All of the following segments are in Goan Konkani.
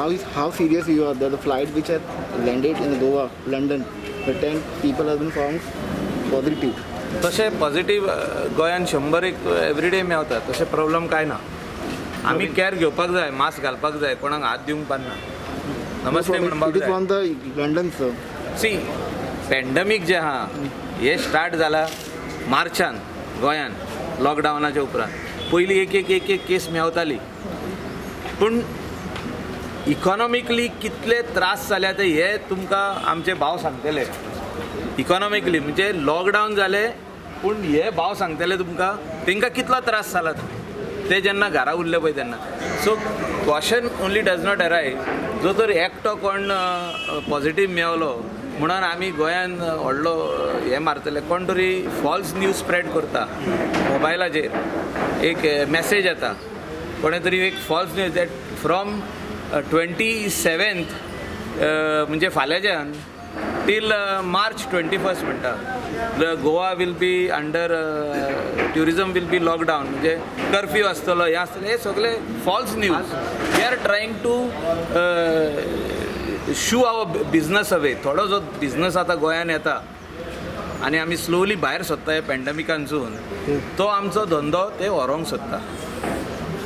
How serious you are that the flight which had landed in Goa, London, the 10 people have been found positive? तशें पॉझिटीव गोंयान 100 एक एवरीडे मेवता. तशें प्रॉब्लम कांय ना. आमी कॅर घेवपाक जाय, मास्क घालपाक जाय, कोणाक हात दिवंक पारना, नमस्ते म्हणपाक It is जाय. From the London, sir. C, pandemic जे आहा हे स्टार्ट जाला मार्चान गोंयान. लॉकडावनाच्या उपरांत पयलीं एक एक एक एक केस मेवताली, पूण इकॉनॉमिकली कितले त्रास जाल्या ते हे तुमकां आमचे भाव सांगतले. इकॉनॉमिकली म्हणजे लॉकडावन जालें, पूण हे भाव सांगतले तुमकां तांकां कितलो त्रास जाला तो, ते जेन्ना घरा उरले पळय तेन्ना. So question only does not arise, जो तर एकटो कोण पॉझिटीव मेवलो म्हणून आमी गोंयान व्हडलो हें मारतले. कोण तरी फॉल्स न्यूज स्प्रेड करता. मोबायलाचेर एक मॅसेज येता, कोणें तरी एक false news that from 27th, म्हणजे फाल्यांच्यान टील मार्च 21 म्हणटा, Goa will be under tourism will be lockdown, म्हणजे कर्फ्यू आसतलो, हें आसतलें. हे सगळे false news. We are trying to shoo our business away. थोडो जो बिजनस आतां गोंयान येता आनी आमी स्लोली भायर सोदता हे पॅन्डमिकांसून, तो आमचो धंदो ते व्हरोंक सोदता.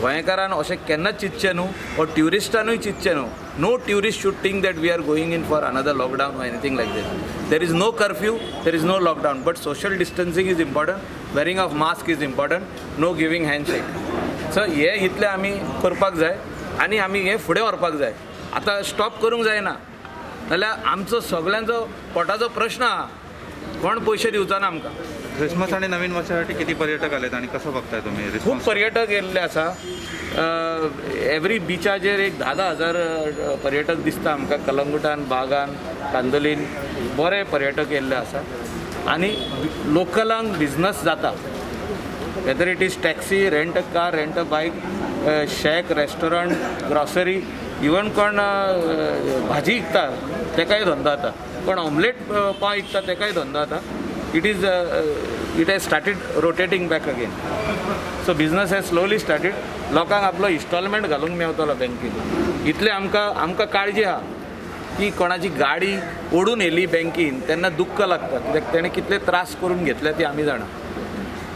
गोंयकारान अशें केन्नाच चिंतचें न्हू वो ट्युरिस्टानूय चिंतचें न्हू. No tourist should think that we are going in for another lockdown or anything like that. There is no curfew, there is no lockdown, but social distancing is important, wearing of mask is important, no giving handshake. So हे इतलें आमी करपाक जाय आनी आमी हें फुडें व्हरपाक जाय. आतां स्टॉप करूंक जायना, नाल्यार आमचो सगल्यांचो पोटाचो प्रश्न आहा. कोण पयशे दिवचो ना आमकां. क्रिसमस आणि नवीन वर्षासाठी किती पर्यटक आलेत आणि कसं बघताय तुम्ही खूब रिस्पॉन्स? पर्यटक येयल्ले आसा. एवरी बिचाचेर एक 10-10 हजार पर्यटक दिसता आमकां. कलंगुटान, बागान, कांदोलीन बरे पर्यटक येयल्ले आसा आनी लोकलांक बिजनस जाता, whether it is taxi, rent a car, rent a bike, shack, restaurant, grocery, even कोण भाजी विकता तेकाय धंदो जाता, कोण ऑमलेट पाव विकता तेकाय धंदो जाता. It has started rotating back again, so business has slowly started. लोकांक आपलो इन्स्टॉलमेंट घालूंक मेवतलो बँकेन. इतलें आमकां काळजी आहा की कोणाची गाडी ओडून येयली बँकेन तेन्ना दुख्ख लागता, कित्याक तेणें कितले त्रास करून घेतले ती आमी जाणा.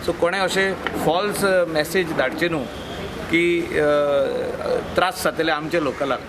सो कोणें अशें फॉल्स मॅसेज धाडचे न्हू की त्रास जातले आमचे लोकलाक.